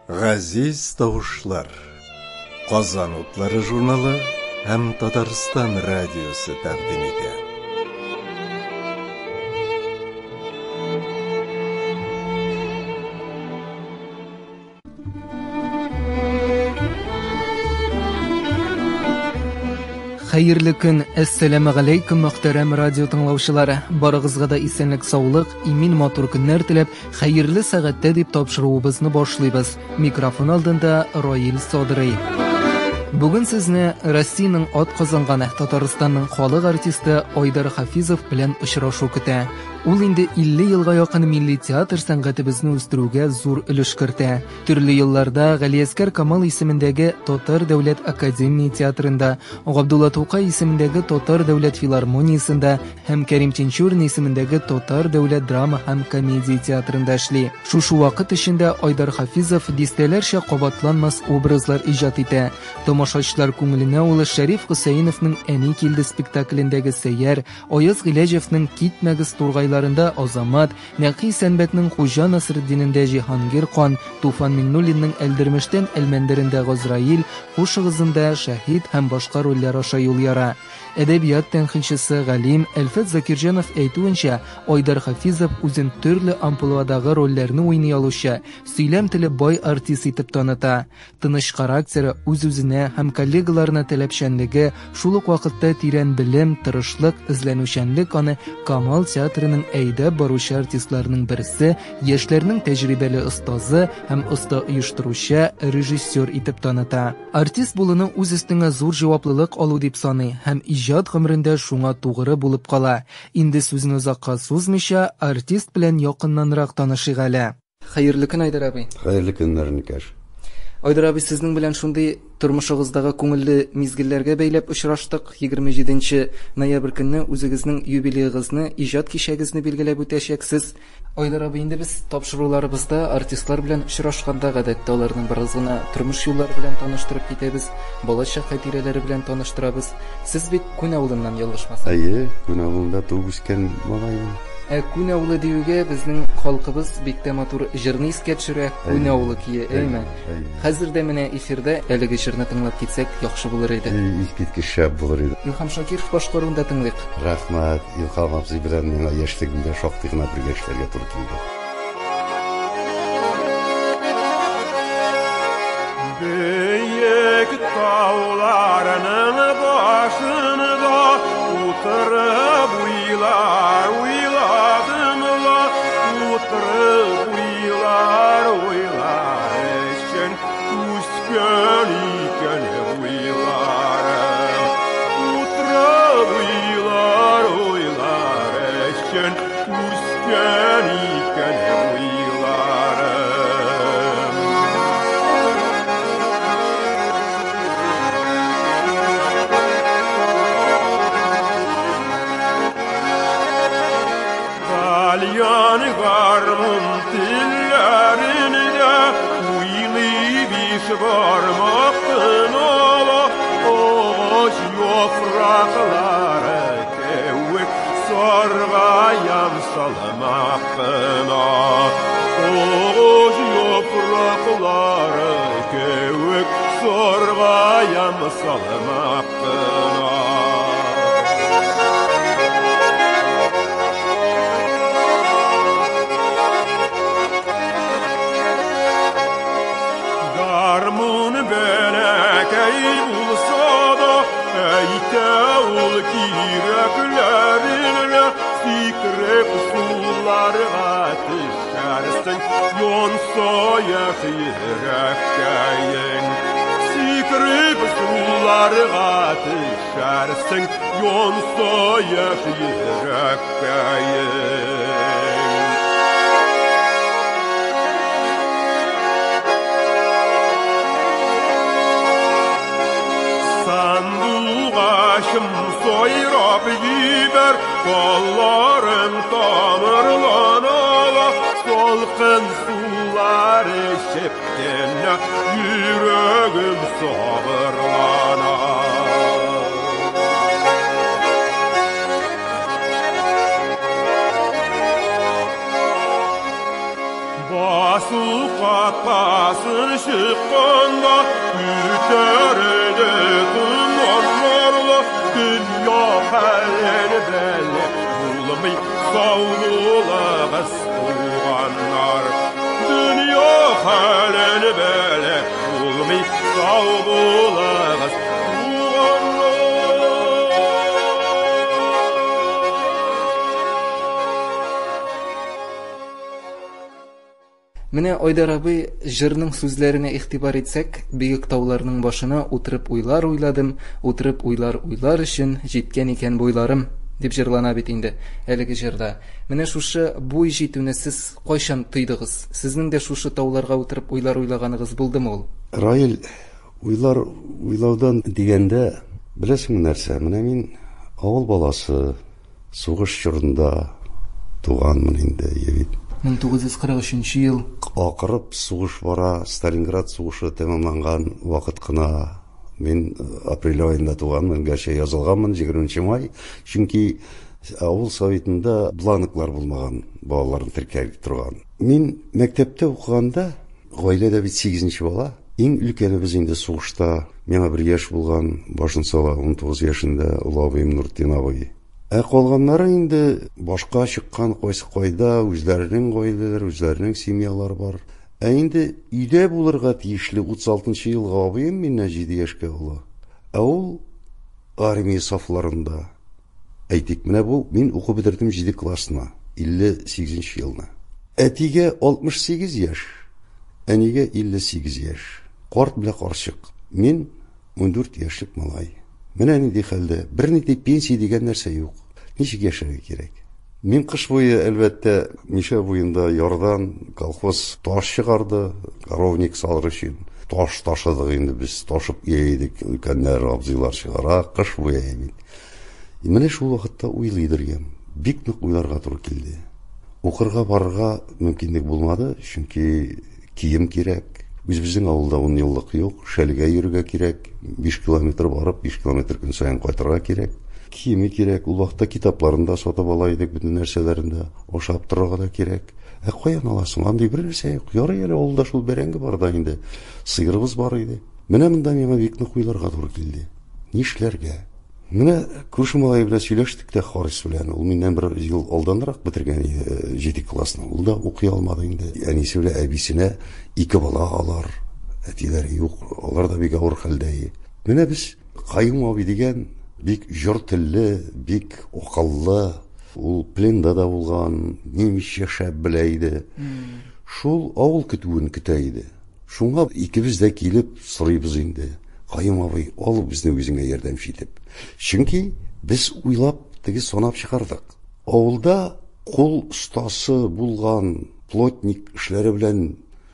Газиз тавышлар. Казан утлары журналы һәм Татарстан радиосы тәкъдим итә. Хәерле көн, әссәламә галәйкүм, мөхтәрәм радио тыңлаучылары. Барыгызга да исәнлек, саулык, имин матур көннәр теләп, хәерле сәгатьтә дип тапшыруыбызны башлыйбыз. Микрофон алдында Раил Садрый. Бүген сезне Россиянең ат казанганы Татарстанның халык артисты Айдар Хафизов белән очрашу көтә. Ул инде 50 елга якын милли театр сәнгатебезне үстерүгә зур өлеш кертә. Төрле елларда Галиәскәр Камал исемендәге Татар дәүләт академия театрында, Габдулла Тукай исемендәге Татар дәүләт филармониясендә һәм Кәрим Тинчурин исемендәге Татар дәүләт драма һәм комедия театрында эшли. Шушы вакыт эчендә Айдар Хафизов дистәләрчә кабатланмас образлар иҗат итә. Тамашачылар күңеленә ул Шәриф Хөсәеновның Әни килде спектаклендәге Сәйяр, Аяз Гыйләҗевнең Китмәгез тургайларында Азамат, Нәкый Исәнбәтнең Хуҗа Насретдинендә Җиһангир кан, Туфан Миңнуллинның Әлдермештән Әлмәндерендә Газраил, Хушыгызында Шәһит һәм башка рольләр аша юл яра. Әдәбият тәнкыйтьчесе, галим Әлфәт Закирҗанов әйтүенчә, Айдар Хафизов үзен төрле амплуадагы рольләрне уйный алучы, сөйләм теле бай артист итеп таныта. Тыныч характеры, үз-үзенә һәм коллегаларына таләпчәнлеге, шул ук вакытта тирән белем, тырышлык, эзләнүчәнлек аны Камал театрының әйдәп баручы артистларының берсе, яшьләрнең тәҗрибәле остазы һәм оста оештыручы, режиссер итеп таныта. Артист булуны үз өстеңә зур җаваплылык алу дип саный һәм иҗат гомерендә шуңа тугры булып кала. Инде сүзне озакка сузмыйча, артист белән якыннанрак танышыйк әле. Хәерле көн, Айдар абый. Хәерле көннәр, энекәш. Айдар абый, сезнең белән шундый тормышыгыздагы күңелле мизгелләргә бәйләп очраштык. 27 ноябрь көнне үзегезнең юбилеегызны, иҗат кичәгезне билгеләп үтәчәксез. Айдар абый, инде без тапшыруларыбызда артистлар белән очрашканда, гадәттә аларның бераз гына тормыш юллары белән таныштырып китәбез, балачак хатирәләре белән таныштырабыз. Сез бит Күн авылыннан, ялгышмасам. Әйе, Күн авылында туып үскән малай мин. Ә Күн авылы диюгә безнең халкыбыз бик тә матур җырны искә төшерә, Күн авылы көе, әйеме? Хәзер дә менә эфирда әлеге җырны тыңлап китсәк, яхшы булыр иде. Искиткеч шәп булыр иде. Илһам Шакиров башкаруында тыңлыйк. Рәхмәт, Илһам абзый белән миңа яшьлегемдә шактый гына бергә эшләргә туры килде. Бөек тауларның башында утырып уйлар уйладым ла, утырып уйлар уйлар өчен үскән икән уйларым. Утырып уйлар уйлар өчен үскән икән уйларым. Тальян гармун телләрендә уйный биш бармак тынала, агач яфраклары кебек саргаям салмак кына. Агач яфраклары кебек саргаям салмак кына. Гармун бәләкәй булса да, әйтә ул кирәкләрен, сикереп суларга төшәрсең, янса яшь йөрәккәең. Сикереп суларга төшәрсең, янса яшь йөрәккәең. Сандугачым сайрап җибәр, талларың тамырлана ла, салкын сулар эчеп кенә йөрәгем сабырлана. чыкканда күтәрелде томаннарла. Дөнья хәлен белеп булмый, сау булыгыз, туганнар. Дөнья хәлен белеп булмый, сау булыгыз, туганнар. Менә, Айдар абый, җырның сүзләренә игътибар итсәк, биек тауларның башына утырып уйлар уйладым, утырып уйлар уйлар өчен җиткән икән буйларым, дип җырлана бит инде әлеге җырда. Менә шушы буй җитүне сез кайчан тойдыгыз? Сезнең дә шушы тауларга утырып уйлар уйлаганыгыз булдымы ул? Раил, уйлар уйлаудан дигәндә, беләсеңме нәрсә, менә мин авыл баласы, Сугыш чорында туганмын инде, әйе бит. 1943 ел. Акырып сугыш бара, Сталинград сугышы тәмамланган вакыт кына. Мин апрель аенда туганмын, гәрчә язылганмын 20 май, чөнки авыл советында бланклар булмаган, балаларны теркәп торган. Мин мәктәптә укыганда, гаиләдә бит сигезенче бала, иң өлкәнебез инде сугышта, миңа бер яшь булган, башын сала 19 яшендә олы абыем Нуртдин абый. Ә калганнары инде башка чыккан, кайсы кайда, үзләренең гаиләләре, үзләренең семьялары бар. Ә инде өйдә булырга тиешле 36 елгы абыем миннән 7 яшькә олы. Ә ул армия сафларында. Әйтик, менә бу мин укып бетердем 7 классны, 58 елны. Әтигә 68 яшь, әнигә 58 яшь. Карт белән карчык. Мин 14 яшьлек малай. Менә нинди хәлдә, бернинди пенсия дигән нәрсә юк. Ничек яшәргә кирәк? Мин кыш буе, әлбәттә, Мишә буенда ярдан колхоз таш чыгарды, коровник салыр өчен. Таш ташыдык инде без, ташып ия идек, өлкәннәр, абзыйлар чыгара, кыш буе бит. Менә шул вакытта уйлыйдыр идем. Бик нык уйларга туры килде. Укырга барырга мөмкинлек булмады, чөнки Кием кирәк. Үзебезнең авылда ун еллык юк, Шәлегә йөрергә кирәк. 5 километр барып, 5 километр көн саен кайтырга кирәк. Киеме кирәк. Ул вакытта китапларын да сатып ала идек, бөтен нәрсәләрен дә. Ашап торырга да кирәк. Ә каян аласың? Андый бер нәрсә юк. Ярый әле авылда шул бәрәңге бар да инде. Сыерыбыз бар иде. Менә монда миңа бик нык уйларга туры килде. Нишләргә? Менә күрше малае белән сөйләштек тә Харис белән. Ул миннән бер ел алданрак бетергән иде 7 классны. Ул да укый алмады инде. Әнисе белән әбисенә ике бала алар. Әтиләре юк. Алар да бик авыр хәлдә. Менә без Каюм абый дигән бик җор телле, бик акыллы, ул пленда да булган, немецчә шәп белә иде. Шул авыл көтүен көтә иде. Шуңа икебез дә килеп сорыйбыз инде. Каюм абый, ал безне үзеңә ярдәмче итеп. Чөнки без уйлап, теге санап чыгардык. Авылда кул остасы булган плотник эшләре белән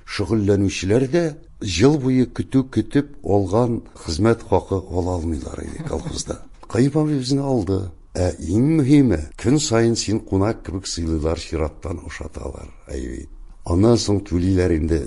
шөгыльләнүчеләр дә ел буе көтү көтеп алган хезмәт хакы ала алмыйлар иде колхозда. Каюм абый безне алды. Ә иң мөһиме, көн саен син кунак кебек сыйлыйлар, чираттан ашаталар. Әйе бит. Аннан соң түлиләр инде,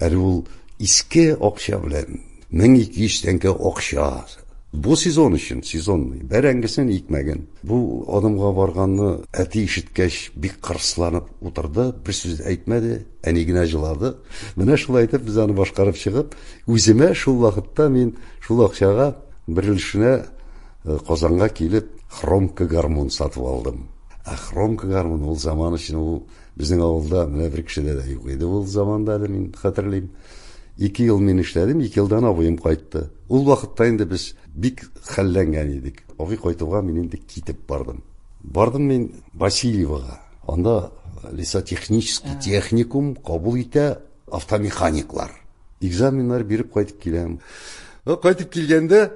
әле ул иске акча белән, 1200 тәңкә акча. Бу сезон өчен, сезонный. Бәрәңгесен, икмәген. Бу адымга барганны әти ишеткәч, бик кырысланып утырды, бер сүз әйтмәде, әни генә җылады. Менә шулай итеп без аны башкарып чыгып, үземә шул вакытта мин шул акчага бер өлешенә Казанга килеп, хромка гармун сатып алдым. Ә хромка гармун ул заман өчен ул безнең авылда менә бер кешедә дә юк иде ул заманда әле мин хәтерлим. Ике ел мин эшләдем, ике елдан абыем кайтты. Ул вакытта инде без бик хәлләнгән идек. Абый кайтуга мин инде китеп бардым. Бардым мин Васильевога. Анда лесотехнический техникум кабул итә автомеханиклар. Экзаменнар биреп кайтып киләм. Кайтып килгәндә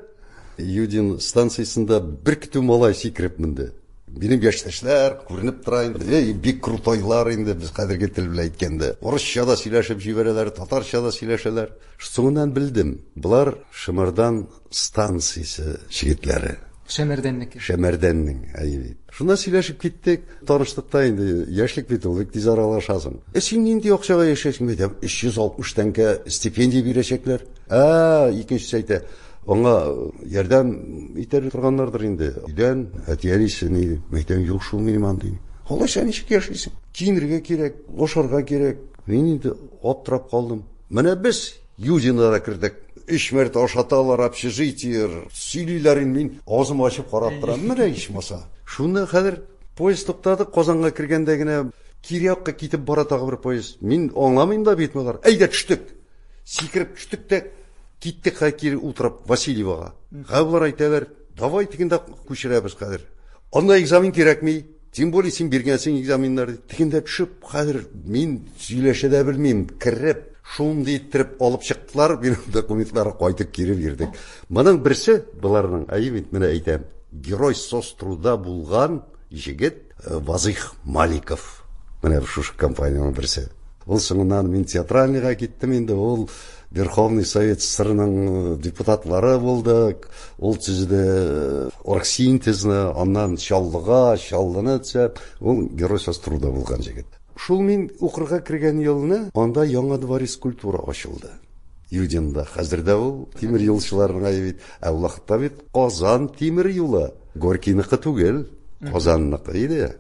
Юдин станциясендә бер көтү малай сикереп менде. Минем яшьтәшләр күренеп тора инде. Эй, бик крутойлар инде без хәзерге тел белән әйткәндә. Урысча да сөйләшеп җибәрәләр, татарча да сөйләшәләр. Соңыннан белдем, болар Шымырдан станциясе егетләре. Шәмәрдәннеке. Шәмәрдәннең, әйе бит. Шунда сөйләшеп киттек, таныштык та инде, яшьлек бит ул, бик тиз аралашасың. Ә син нинди акчага яшәйсең? Әйтәм, 360 тәңкә стипендия бирәчәкләр. Ә, икенчесе әйтә, аңа ярдәм итәр торганнардыр инде. Өйдән әти-әнисе ни, әйтәм, юк шул минем андый. Алайса ничек яшисең? Киенергә кирәк, ашарга кирәк. Мин инде аптырап калдым. Менә без Юдинда да кердек. Өч мәртә ашаталар, общежитие, сөйлиләр инде, мин авызым ачып карап торам. Менә ичмаса. Шуннан хәзер поезд туктады, Казанга кергәндә генә кире якка китеп бара тагы бер поезд. Мин аңламыйм да бит болар. Әйдә төштек. Сикереп төштек тә киттек хәзер кире утырып Васильевага. Хәзер болар әйтәләр, давай тегендә күчерәбез хәзер. Анда экзамен кирәкми. Тем более син биргәнсең экзаменнар. Тегендә төшеп, хәзер мин сөйләшә дә белмим. Кереп, шундый иттереп алып чыктылар, минем документларны кайтып кире бирдек. Моның берсе, боларның, әйе бит, менә әйтәм, герой соцтруда булган җегет Вазых Маликов. Менә шушы компаниянең берсе. Ул соңыннан мин театральныйга киттем инде, ул Верховный Совет СССРның депутатлары булды, ул төзеде оргсинтезны, аннан Чаллыга, Чаллыны төзәп, ул герой соцтруда булган җегет. Шул мин укырга кергән елны анда яңа дворец культура ачылды. Юдинда. Хәзер дә ул тимер юлчыларның ае бит. Ә ул вакытта бит Казан тимер юлы. Горькийныкы түгел, Казанныкы иде.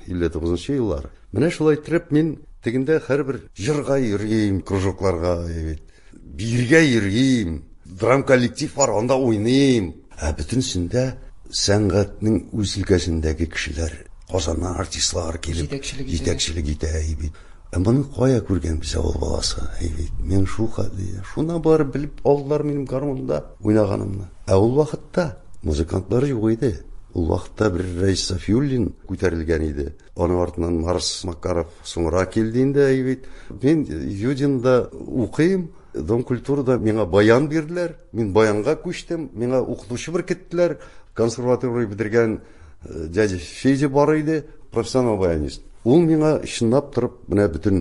59 еллар. Менә шулай иттереп мин тегендә һәрбер җырга йөрим, кружокларга бит. Биергә йөрим, драм коллектив бар, анда уйныйм. Ә бөтенесендә сәнгатьнең үз өлкәсендәге кешеләр, Казаннан артистлар килеп җитәкчелек итә бит. Ә моны кая күргән без авыл баласы? Әй бит, мин шул хәтле, шуна барып белеп алдылар минем гармунда уйнаганымны. Ә ул вакытта музыкантлар юк иде. Ул вакытта бер Рәис Сафиуллин күтәрелгән иде. Аның артыннан Марс Макаров соңра килде инде, әй бит. Мин Юдинда укыйм, Дом культурада миңа баян бирделәр. Мин баянга күчтем, миңа укытучы беркеттеләр. Консерватория бетергән дядя Федя бар иде, профессионал баянист. Ул миңа чынлап торып, менә бөтен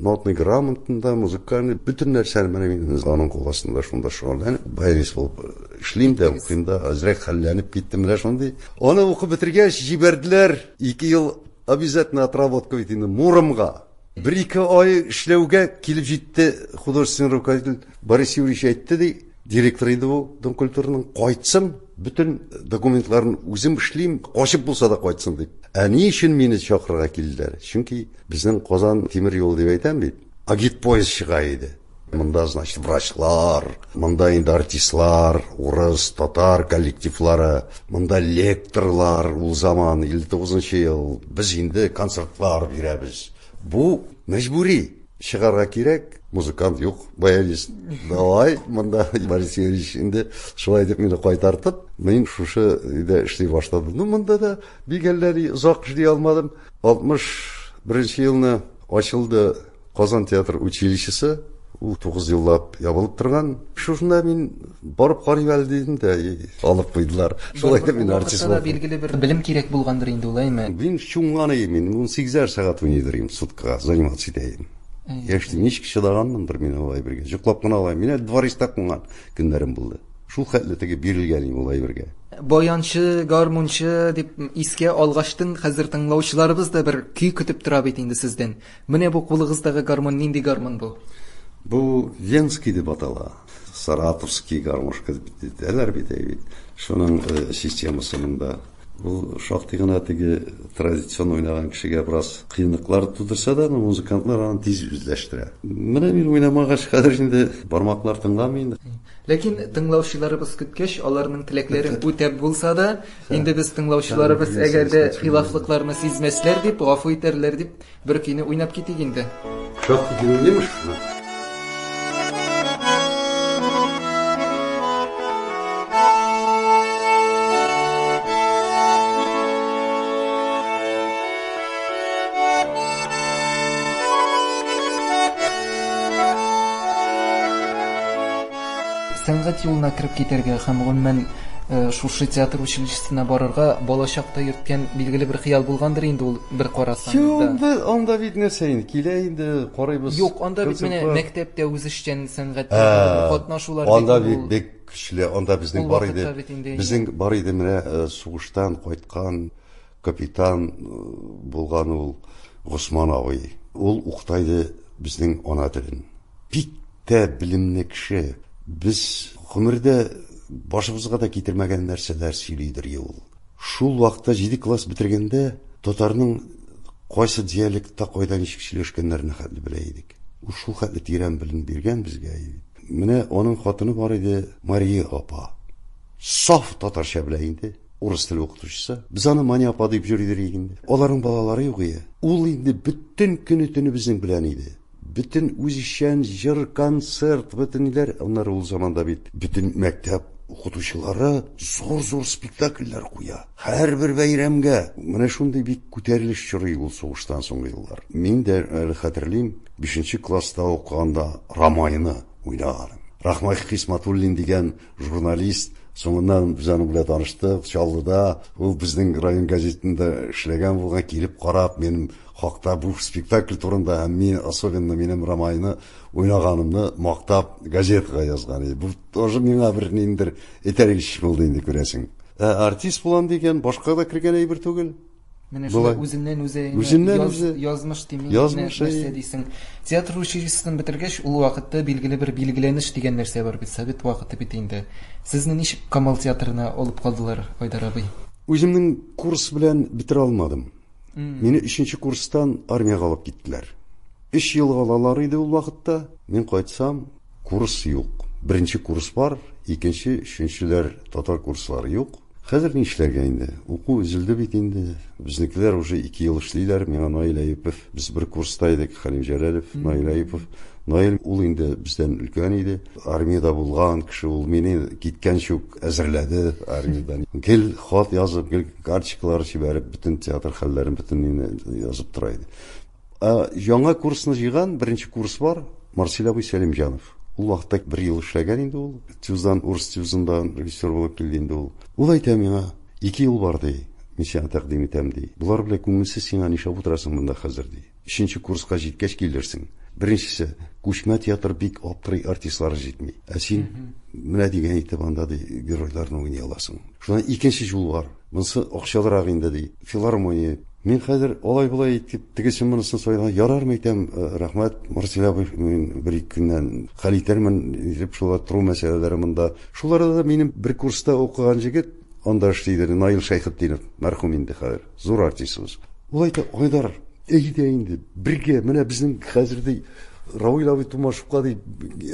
нотный грамотында, музыкальный, бөтен нәрсәне менә мин аның кул астында шунда шөгыльләнеп, баянист булып эшлим дә, укыйм да, әзрәк хәлләнеп киттем менә шундый. Аны укып бетергәч, җибәрделәр. 2 ел обязательно отработка бит инде Муромга. Бер-ике ай эшләүгә килеп җитте художественный руководитель Борис Юрьевич әйтте ди, директор иде бу Дом культурының, кайтсын, бөтен документларын үзем эшлим, качып булса да кайтсын дип. Ә ни өчен мине чакырырга килделәр? Чөнки безнең Казан тимер юлы дип әйтәм бит, агитпоезд чыга иде. Монда, значит, врачлар, монда инде артистлар, урыс, татар коллективлары, монда лекторлар, ул заман, 59 ел, без инде концертлар бирәбез. Бу мәҗбүри чыгарга кирәк, музыкант юк, баянист. Давай, монда Борис Юрьевич инде шулай дип мине кайтартып, мин шушы өйдә эшли башладым. Ну, монда да бик әллә ни озак эшли алмадым. 61 елны ачылды Казан театр училищесы, ул 9 еллап ябылып торган. Шушында мин барып карыйм әле дидем дә, алып куйдылар. Шулай итеп мин артист булдым. Билгеле бер белем кирәк булгандыр инде ул, әйме? Мин чуңган идем, мин 18 сәгать уйныйдыр идем суткага, заниматься итә идем. Яшьти ничек чыдаганмындыр мин алай бергә. Йоклап кына алай. Мин әле дворецта кунган көннәрем булды. Шул хәтле теге бирелгән идем ул әйбергә. Баянчы, гармунчы дип искә алгачтын, хәзер тыңлаучыларыбыз да бер көй көтеп тора бит инде сездән. Менә бу кулыгыздагы гармун нинди гармун бу? Бу венский дип атала. Саратовский гармошка дип әйтәләр бит, әй бит. Шуның системасы монда. Ул шактый гына теге традицион уйнаган кешегә бераз кыенлыклар тудырса да, но музыкантлар аны тиз үзләштерә. Менә мин уйнамагач, хәзер инде бармаклар тыңламый инде. Ләкин тыңлаучыларыбыз көткәч, аларның теләкләрен үтәп булса да, инде без тыңлаучыларыбыз әгәр дә хилафлыкларны сизмәсләр дип, гафу итәрләр дип, бер көйне уйнап китик инде. Шактый көйне уйныймы шуны? Сәнгать юлына кереп китәргә һәм гомумән шушы театр училищесына барырга балачакта йөрткән билгеле бер хыял булгандыр инде ул бер карасаң да. Юк, анда бит нәрсә инде, килә инде, карыйбыз. Юк, анда бит менә мәктәптә үзешчән сәнгатьтә катнашулар бит. Анда бит бик көчле, анда безнең бар иде. Безнең бар иде менә сугыштан кайткан капитан булган ул Госман абый. Ул укыта иде безнең ана телен. Бик тә белемле кеше. Без гомердә башыбызга да китермәгән нәрсәләр сөйлидер ул. Шул вакытта 7 класс бетергәндә татарның кайсы диалектта кайда ничек сөйләшкәннәрен хәтле белә идек. Ул шул хәтле тирән белем биргән безгә. Менә аның хатыны бар иде, Мария апа. Саф татарча белә инде, урыс теле укытучысы. Без аны Маня апа дип йөри идек инде. Аларның балалары юк иде. Ул инде бөтен көне-төне безнең белән иде. Бөтен үзешчән җыр, концерт, бөтен ниләр. Аннары ул заманда бит бөтен мәктәп укытучылары зур-зур спектакльләр куя. Һәрбер бәйрәмгә. Менә шундый бик күтәрелеш чоры ул сугыштан соңгы еллар. Мин дә әле хәтерлим, бишенче класста укыганда Рамайны уйнаганым. Рахмай Хисматуллин дигән журналист, соңыннан без аның белән таныштык Чаллыда, ул безнең район газетында эшләгән булган, килеп карап, минем хакта бу спектакль турында һәм мин, особенно минем Рамайны уйнаганымны мактап газетага язган иде. Бу тоже миңа бер ниндидер этәргеч булды инде, күрәсең. Ә артист булам дигән башка да кергән әйбер түгел. Менә шулай үзеннән үзе үзеннән үзе язмыш димим, язмыш нәрсә дисең. Театр училищесын бетергәч, ул вакытта билгеле бер билгеләнеш дигән нәрсә бар бит, совет вакыты бит инде. Сезне ничек Камал театрына алып калдылар, Айдар абый? Үземнең курс белән бетерә алмадым. Мине өченче курстан армиягә алып киттеләр. Өч елга алалар иде ул вакытта. Мин кайтсам, курс юк. Беренче курс бар, икенче, өченчеләр татар курслары юк. Хәзер нишләргә инде? Уку өзелде бит инде. Безнекеләр уже 2 ел эшлиләр. Миңа Наил Әюпов, без бер курста идек, Хәлим Җәләлов, Наил Әюпов. Наил ул инде бездән өлкән иде. Армиядә булган кеше, ул мине киткәнче үк әзерләде армиядән. Гел хат язып, гел карточкалар җибәреп, бөтен театр хәлләрен, бөтен мине язып тора иде. Ә яңа курсны җыйган, беренче курс бар, Марсель абый Сәлимҗанов. Ул вакытта бер ел эшләгән инде ул. ТЮЗдан, урыс ТЮЗында режиссер булып килде инде ул. Ул әйтә миңа, 2 ел бар, ди, мин сиңа тәкъдим итәм, ди. Болар белән күңелсез сиңа, нишләп утырасың монда хәзер, ди. Өченче курска җиткәч килерсең. Беренчесе, күчмә театр бик аптырый, артистлары җитми. Ә син менә дигән итеп анда, ди, геройларны уйный аласың. Шуннан икенче юл бар. Монысы акчалырак инде, ди. Филармония. Мин хәзер алай-болай итеп, тегесен монысын сайлаган, ярар, әйтәм, рәхмәт, Марсель абый, мин бер-ике көннән хәл итәрмен, дип, шулар тору мәсьәләләре монда. Шул арада минем бер курста укыган җегет, анда эшли иде, Наил Шәйхетдинов, мәрхүм инде хәзер, зур артистыбыз. Ул әйтә, Айдар, әйдә инде, бергә, менә безнең хәзер, ди, Равил абый Тумашевка, ди,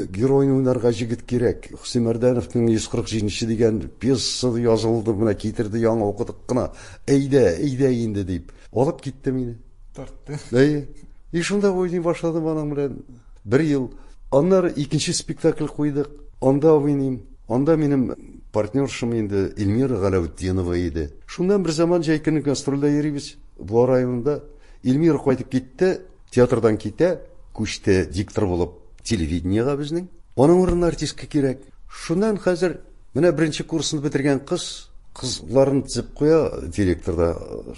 геройны уйнарга җегет кирәк. Хөсни Мәрдәновның 147 дигән пьесасы язылды, менә китерде, яңа укыдык кына. Әйдә, әйдә инде, дип. Алып китте мине. Тартты. Әйе. И шунда уйный башладым аның белән. Бер ел. Аннары икенче спектакль куйдык. Анда уйныйм. Анда минем партнершым инде Эльмира Галәүтдинова иде. Шуннан бер заман җәй көне гастрольдә йөрибез. Буа районында. Эльмира кайтып китте, театрдан китә, күчте диктор булып телевидениега безнең. Аның урынына артистка кирәк. Шуннан хәзер менә беренче курсын бетергән кыз, кызларын тезеп куя директор да,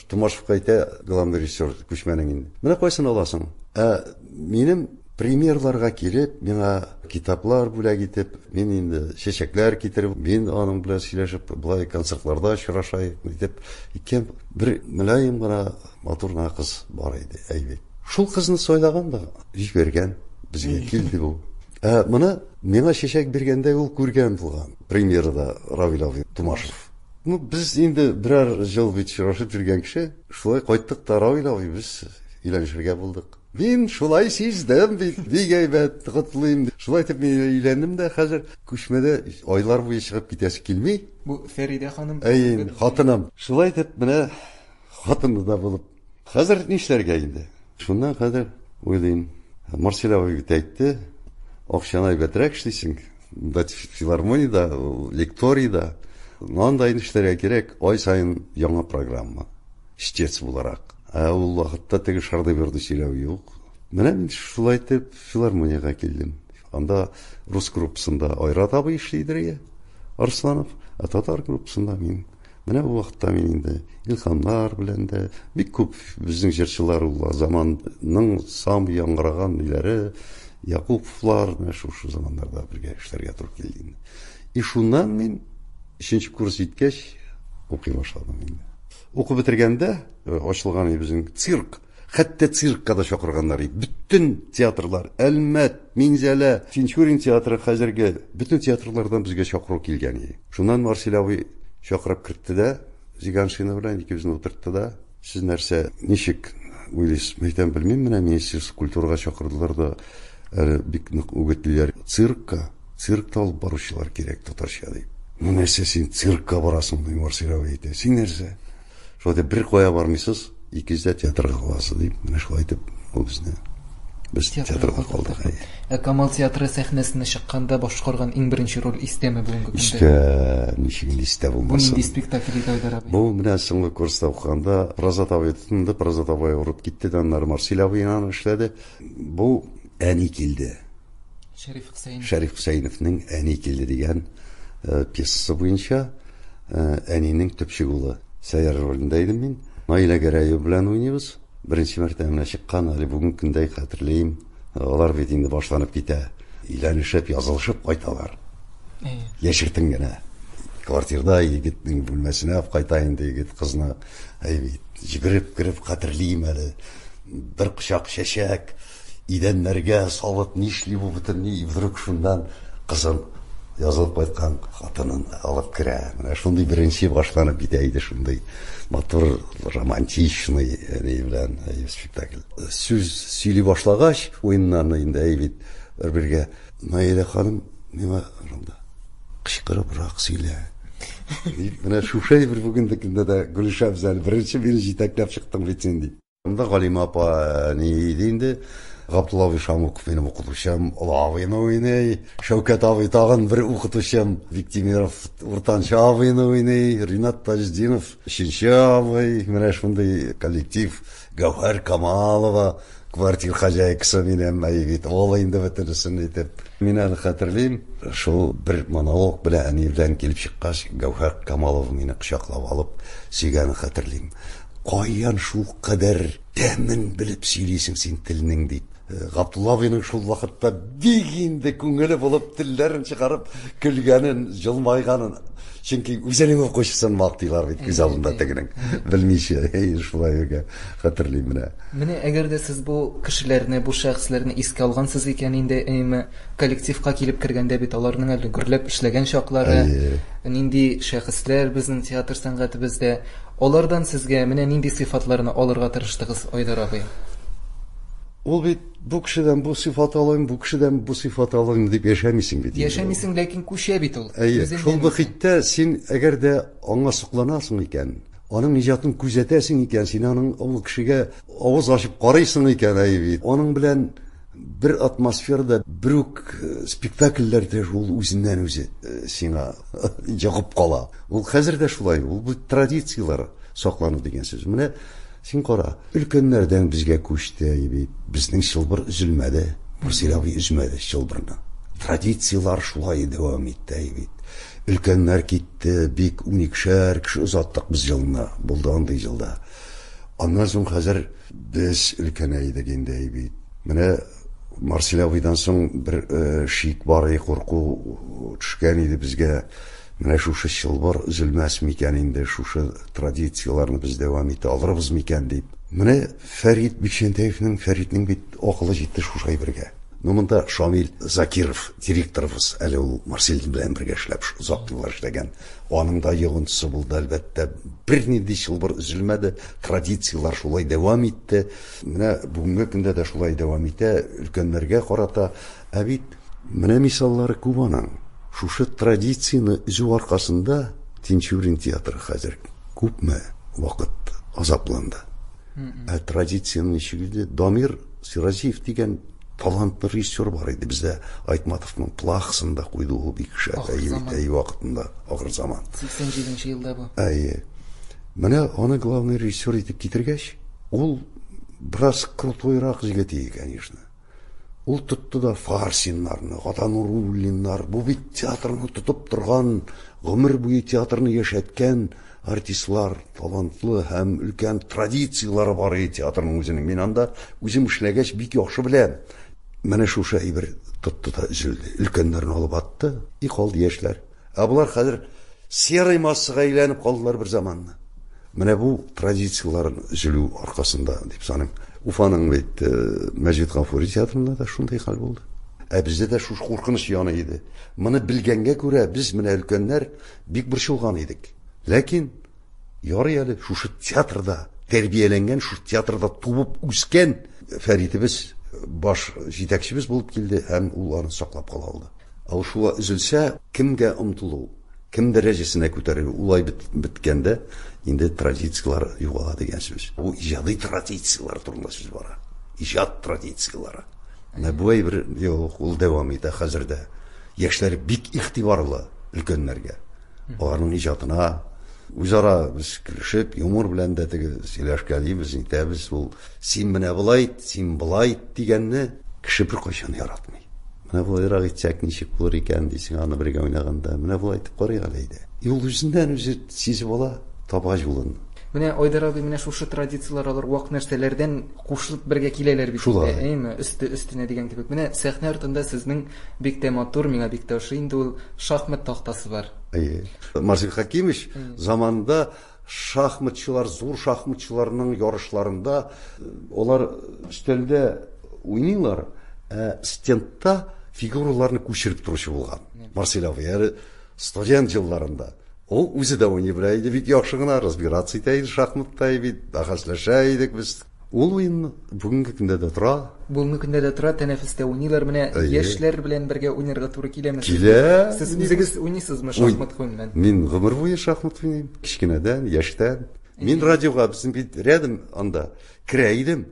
Тумашевка әйтә, главный режиссер күчмәнең инде. Менә кайсын аласың? Ә минем премьерларга килеп, миңа китаплар бүләк итеп, мин инде чәчәкләр китереп, мин аның белән сөйләшеп, болай концертларда очрашайык итеп, икән бер мөлаем гына, матур гына кыз бар иде, әйбәт. Шул кызны сайлаган да җибәргән, безгә килде бу. Ә моны миңа чәчәк биргәндә ул күргән булган премьерада Равил абый Тумашев. Ну, без инде берәр ел бит очрашып йөргән кеше, шулай кайттык та Равил абый без өйләнешергә булдык. Мин шулай сиздем бит, бик әйбәт, котлыйм. Шулай итеп мин өйләндем дә, хәзер күчмәдә айлар буе чыгып китәсе килми. Бу Фәридә ханым. Әйе, хатыным. Шулай итеп менә хатыны да булып. Хәзер нишләргә инде? Шуннан хәзер уйлыйм. Марсель абый бит әйтте, акчаны әйбәтрәк эшлисең. Монда филармониядә, лекторийда. Анда инде эшләргә кирәк, ай саен яңа программа. Чтец буларак. Ә ул вакытта теге шарды-бирды сөйләү юк. Менә мин шулай итеп филармониягә килдем. Анда рус группасында Айрат абый эшли иде, Арсланов, ә татар группасында мин. Менә бу вакытта мин инде Илһамнар белән дә бик күп безнең җырчылар ул заманның самый яңгыраган ниләре, Якуповлар, менә шушы заманнарда бергә эшләргә туры килде инде. И шуннан мин өченче курс җиткәч укый башладым инде. Укып бетергәндә ачылган иде безнең цирк. Хәтта циркка да чакырганнар иде. Бөтен театрлар, Әлмәт, Минзәлә, Тинчурин театры хәзерге бөтен театрлардан безгә чакыру килгән иде. Шуннан Марсель абый чакырып кертте дә, Зиганшина белән икебезне утыртты да, сез нәрсә, ничек уйлыйсыз? Мин әйтәм, белмим, менә Министерство культурага чакырдылар да, әле бик нык үгетлиләр циркка. Циркта алып баручылар кирәк татарча, дип. Ну нәрсә син циркка барасың, ди Марсель абый әйтә. Син нәрсә? Шулай итеп бер кая бармыйсыз, икегез дә театрга каласыз, дип, менә шулай итеп ул безне без театрга калдык. Ә Камал театры сәхнәсенә чыкканда башкарган иң беренче роль истәме бүгенге көндә? Истә, ничек инде истә булмасын. Бу нинди спектакль иде, Айдар абый? Бу менә соңгы курста укыганда Разат абый тотынды, Разат абый авырып китте дә, аннары Марсель абый аны эшләде. Бу әни килде. Шәриф Хөсәенов. Шәриф Хөсәеновның Әни килде дигән э, пьесасы буенча э, әнинең төпчек улы Сәйяр ролендә идем мин. Наилә Гәрәева белән уйныйбыз. Беренче мәртәбә менә чыккан, әле бүгенге көндәй хәтерлим. Алар бит инде башланып китә. Өйләнешеп, язылышып кайталар. Яшертен генә. Квартирда егетнең бүлмәсенә алып кайта инде егет кызны. Әй бит, йөгереп кереп хәтерлим әле. Бер кочак чәчәк, идәннәргә салып нишли бу бөтен ни, вдруг шуннан кызын язылып кайткан хатынын алып керә. Менә шундый беренче башланып китә иде шундый матур романтичный ни белән спектакль. Сүз сөйли башлагач, уеннан инде әй бит бер-бергә Наилә ханым миңа шунда кычкырыбрак сөйлә. Дип, менә шушы әйбер бүгенге көндә дә көлешәбез әле. Беренче мине җитәкләп чыктың бит син дип. Анда Галимә апа ни иде инде, Габдулла абый Шамуков минем укытучым, олы абыйны уйный, Шәүкәт абый тагын бер укытучым, Биктимиров уртанчы абыйны уйный, Ринат Таҗетдинов өченче абый, менә шундый коллектив, Гәүһәр Камалова, квартир хозяйкасы минем, әй бит, ул инде бөтенесен итеп. Мин әле хәтерлим, шул бер монолог белән әни белән килеп чыккач, Гәүһәр Камалова мине кочаклап алып сөйгәнен хәтерлим. Каян шул кадәр тәмен белеп сөйлисең син телнең, дип. Габдулла абыйның шул вакытта бик инде күңеле булып телләрен чыгарып көлгәнен, җылмайганын. Чөнки үзенең укучысын мактыйлар бит күз алдында тегенең. Белмичә, әй, шулай гә хәтерлим менә. Менә әгәр дә сез бу кешеләрне, бу шәхесләрне искә алгансыз икән инде, әйме, коллективка килеп кергәндә бит аларның әле гөрләп эшләгән чаклары, нинди шәхесләр безнең театр сәнгатебездә. Алардан сезгә менә нинди сыйфатларны алырга тырыштыгыз, Айдар абый? Ул бит бу кешедән бу сыйфат алыйм, бу кешедән бу сыйфат алыйм дип яшәмисең бит. Яшәмисең, ләкин күчә бит ул. Әйе, шул мөхиттә син әгәр дә аңа сокланасың икән, аның иҗатын күзәтәсең икән, син аның ул кешегә авыз ачып карыйсың икән, әйе бит. Аның белән бер атмосферада, бер үк спектакльләрдә ул үзеннән-үзе сиңа йогып кала. Ул хәзер дә шулай, ул бу традицияләр саклану дигән сүз. Менә син кара, өлкәннәрдән безгә күчте бит. Безнең чылбыр өзелмәде. Марсель абый өзмәде чылбырны. Традицияләр шулай дәвам итте бит. Өлкәннәр китте, бик уникшәр кеше озаттык без елына. Булды андый елда. Аннан соң хәзер без өлкәнәйдек инде бит. Менә Марсель абыйдан соң бер шик бар, курку төшкән иде безгә. Менә шушы чылбыр өзелмәс микән инде, шушы традицияләрне без дәвам итә алырбыз микән дип. Менә Фәрит Бикчәнтәевнең, Фәритнең бит акылы җитте шушы әйбергә. Ну, монда Шамил Закиров, директорыбыз, әле ул Марсель белән бергә эшләп, озак еллар эшләгән. Аның да йогынтысы булды, әлбәттә. Бернинди чылбыр өзелмәде, традицияләр шулай дәвам итте. Менә бүгенге көндә дә шулай дәвам итә, өлкәннәргә карата. Ә бит менә мисаллары күп аның. Шушы традицияне өзү аркасында Тинчурин театры хәзер күпме вакыт азапланды. Ә традицияне ничек иде? Дамир Сиразиев дигән талантлы режиссер бар иде бездә. Айтматовның Плахсын да куйды ул бик шәп. Әйе, вакытында, ахыр заман. 87 елда бу. Әйе. Менә аны главный режиссер итеп китергәч, ул бераз крутойрак җегет иде, конечно. Ул тотты да Фарсиннарны, Гата Нуруллиннар, бу бит театрны тотып торган, гомер буе театрны яшәткән артистлар, талантлы һәм өлкән традицияләре бар иде театрның үзенең. Мин анда үзем эшләгәч бик яхшы беләм. Менә шушы әйбер тотты да өзелде. Өлкәннәрне алып атты, и калды яшьләр. Ә болар хәзер серый массага әйләнеп калдылар бер заманны. Менә бу традицияләрен өзелү аркасында дип саныйм. Уфаның бит Мәҗит Гафури театрында да шундый хәл булды. Ә бездә дә шушы куркыныч яна иде. Моны белгәнгә күрә без менә өлкәннәр бик борчылган идек. Ләкин ярый әле шушы театрда тәрбияләнгән, шушы театрда туып үскән Фәритебез баш җитәкчебез булып килде һәм ул аны саклап кала алды. Ул шула өзелсә, кемгә омтылу, кем дәрәҗәсенә күтәрелү, улай беткәндә инде традицияләр югала дигән сүз. Бу иҗади традицияләр турында сүз бара. Иҗат традицияләре. Менә бу әйбер юк, ул дәвам итә хәзер дә. Яшьләр бик игътибарлы өлкәннәргә. Аларның иҗатына үзара без көлешеп, юмор белән дә теге сөйләшкәлибез, нитәбез. Ул син менә болай ит, син болай ит дигәнне кеше беркайчан яратмый. Менә болайрак итсәк ничек булыр икән дисең аны бергә уйнаганда. Менә болай итеп карыйк әле әйдә. И ул үзеннән үзе сизеп ала, таба юлын. Менә Айдар абый, менә шушы традицияләр алар вак нәрсәләрдән кушылып бергә киләләр бит. Шулай. Әйеме, өсте өстенә дигән кебек. Менә сәхнә артында сезнең бик тә матур, миңа бик тә ошый инде ул шахмат тактасы бар. Әйе. Марсель Хәкимович заманында шахматчылар, зур шахматчыларның ярышларында алар өстәлдә уйныйлар, ә стендта фигураларны күчереп торучы булган. Марсель абый әле студент елларында. Ул үзе дә уйный белә иде, бик яхшы гына разбираться итә иде шахматта бит, бәхәсләшә идек без. Ул уен бүгенге көндә дә тора. Бүгенге көндә дә тора, тәнәфестә уйныйлар. Менә яшьләр белән бергә уйнарга туры киләме? Килә. Сез үзегез уйныйсызмы шахмат гомумән? Мин гомер буе шахмат уйныйм. Кечкенәдән, яшьтән. Мин радиога безнең бит рядом анда керә идем.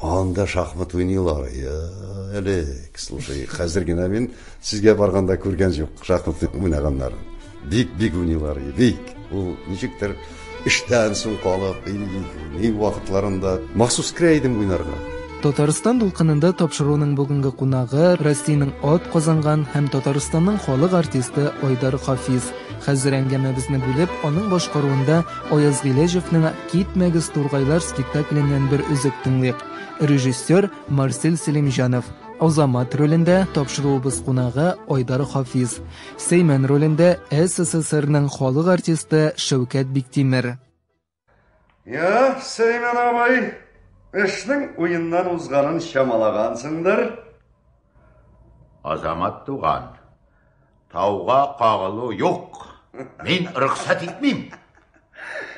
Анда шахмат уйныйлар. Элек, слушай, хәзер генә мин сезгә барганда күргән юк шахмат уйнаганнарын. Бик-бик уйныйлар, бик. Ул ничектер эштән соң калып, ни вакытларында махсус керә идем уйнарга. Татарстан дулкынында тапшыруның бүгенге кунагы Россиянең ат казанган һәм Татарстанның халык артисты Айдар Хафиз. Хәзер әңгәмәбезне бүлеп, аның башкаруында Аяз Гыйләҗевның Китмәгез тургайлар спектакленнән бер өзек тыңлыйк. Режиссер Марсель Сәлимҗанов. Азамат ролендә тапшыруыбыз кунагы Айдар Хафиз. Сәймән ролендә СССРның халык артисты Шәүкәт Биктимер. Я, Сәймән абый, эшнең уеннан узганын чамалагансыңдыр. Азамат туган, тауга кагылу юк. Мин рөхсәт итмим.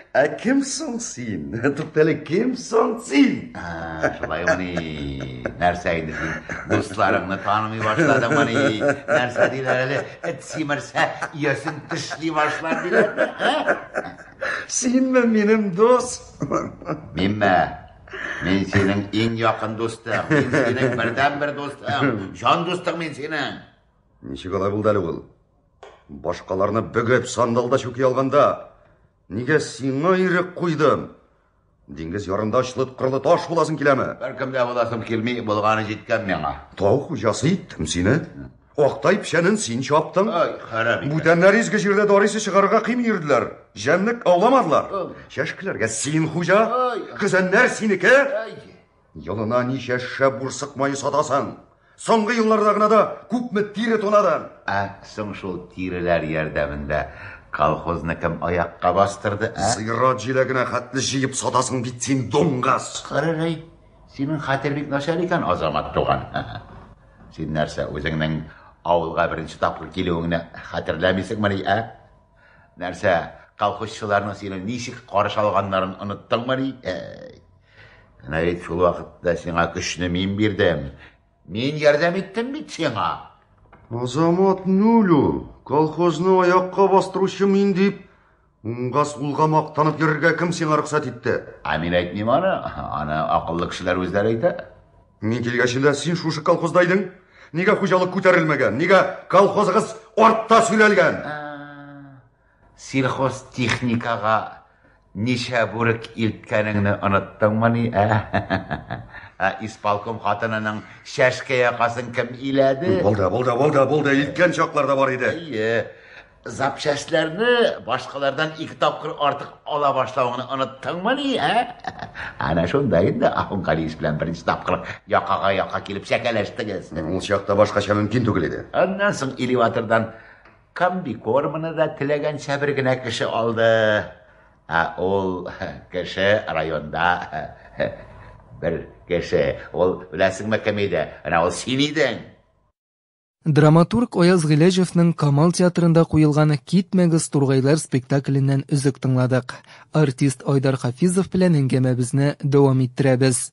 Ә кем соң син? Туктале, кем соң син? Шулаймыни? Нәрсә инде син дусларыңны танымый башладыңмыни? Нәрсә диләр әле? Эт симерсә, иясен тешли башлар диләрме? Синме минем дус? Минме? Мин синең иң якын дустың, мин синең бердәнбер дустың, җан дустың мин синең. Ничек алай булды әле ул? Башкаларны бөгеп сандалда чүки алганда, нигә сиңа ирек куйдым? Диңгез ярында очлы кырлы таш буласың киләме? Беркем дә буласым килми, булганы җиткән миңа. Тау хуҗасы иттем сине. Актай печәнен син чаптың. Ай, харам икән. Бүтәннәр изге җирдә дарисе чыгарырга кыймый йөрделәр. Җәнлек ауламадылар. Ой. Чәшкеләргә син хуҗа. Ай. Көзәннәр синеке. Ай. Елына ничә шәп бурсык мае сатасың? Соңгы елларда гына да күпме тире тунадың? Ә соң шул тиреләр ярдәмендә колхозны кем аякка бастырды, ә? Зират җиләгенә хәтле җыеп сатасың бит син, дуңгыз. Карарай, синең хәтер бик начар икән, Азамат туган. Син нәрсә, үзеңнең авылга беренче тапкыр килүеңне хәтерләмисеңмени, ә? Нәрсә, колхозчыларның сине ничек каршы алганнарын оныттыңмыни? Әй. Менә бит шул вакытта сиңа көчне мин бирдем. Мин ярдәм иттем бит сиңа. Азамат нуль ул. Колхозны аякка бастыручы мин дип, уңга сулга мактанып йөрергә кем сиңа рөхсәт итте? Ә мин әйтмим аны, аны акыллы кешеләр үзләре әйтә. Мин килгәчендә син шушы колхозда идең. Нигә хуҗалык күтәрелмәгән? Нигә колхозыгыз артта сөйләлгән? Сельхозтехникага ничә бүрек илткәнеңне оныттыңмыни, ә? Ә исполком хатынының чәшкә якасын кем иләде? Булды, булды, булды, булды. Илткән чаклар да бар иде. Әйе. Запчастьләрне башкалардан ике тапкыр артык ала башлавыңны оныттыңмыни, ә? Әнә шунда инде Ахун Галиевич белән беренче тапкыр якага яка килеп чәкәләштегез. Ул чакта башкача мөмкин түгел иде. Аннан соң элеватордан комбикормны да теләгәнчә бер генә кеше алды. Ә ул кеше районда бер кеше. Ул беләсеңме кем иде? Әнә ул син идең. Драматург Аяз Гыйләҗевның Камал театрында куелган Китмәгез тургайлар спектакленнән өзек тыңладык. Артист Айдар Хафизов белән әңгәмәбезне дәвам иттерәбез.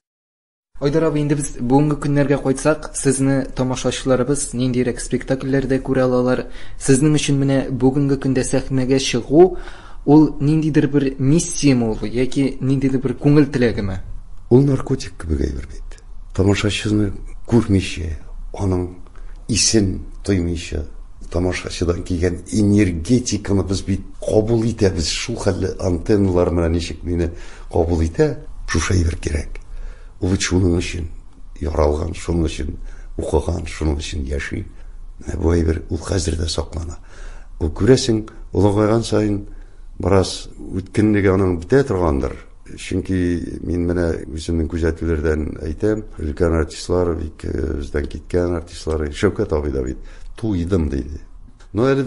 Айдар абый, инде без бүгенге көннәргә кайтсак, сезне тамашачыларыбыз ниндирәк спектакльләрдә күрә алалар? Сезнең өчен менә бүгенге көндә сәхнәгә чыгу ул ниндидер бер миссияме ул яки ниндидер бер күңел теләгеме? Ул наркотик кебек әйбер бит. Тамашачыны күрмичә, аның исен тоймыйча, тамашачыдан килгән энергетиканы без бит кабул итәбез. Шул хәтле антенналар менә ничек мине кабул итә, шушы әйбер кирәк. Ул бит шуның өчен яралган, шуның өчен укыган, шуның өчен яши. Менә бу әйбер ул хәзер дә саклана. Ул күрәсең, олыгайган саен бераз үткенлеге аның бетә торгандыр. Чөнки мин менә үземнең күзәтүләрдән әйтәм, өлкән артистлар, бик бездән киткән артистлар, Шәүкәт абый да бит туйдым диде. Ну әле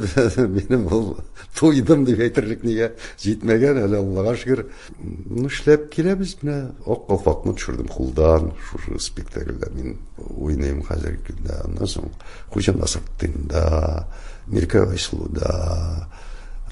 минем ул туйдым дип әйтерлек нигә җитмәгән, әле Аллага шөкер. Ну эшләп киләбез менә Ак калфакны төшердем кулдан, шушы спектакльдә мин уйныйм хәзерге көндә. Аннан соң Хуҗа Насретдинда, Миркә Айсылуда.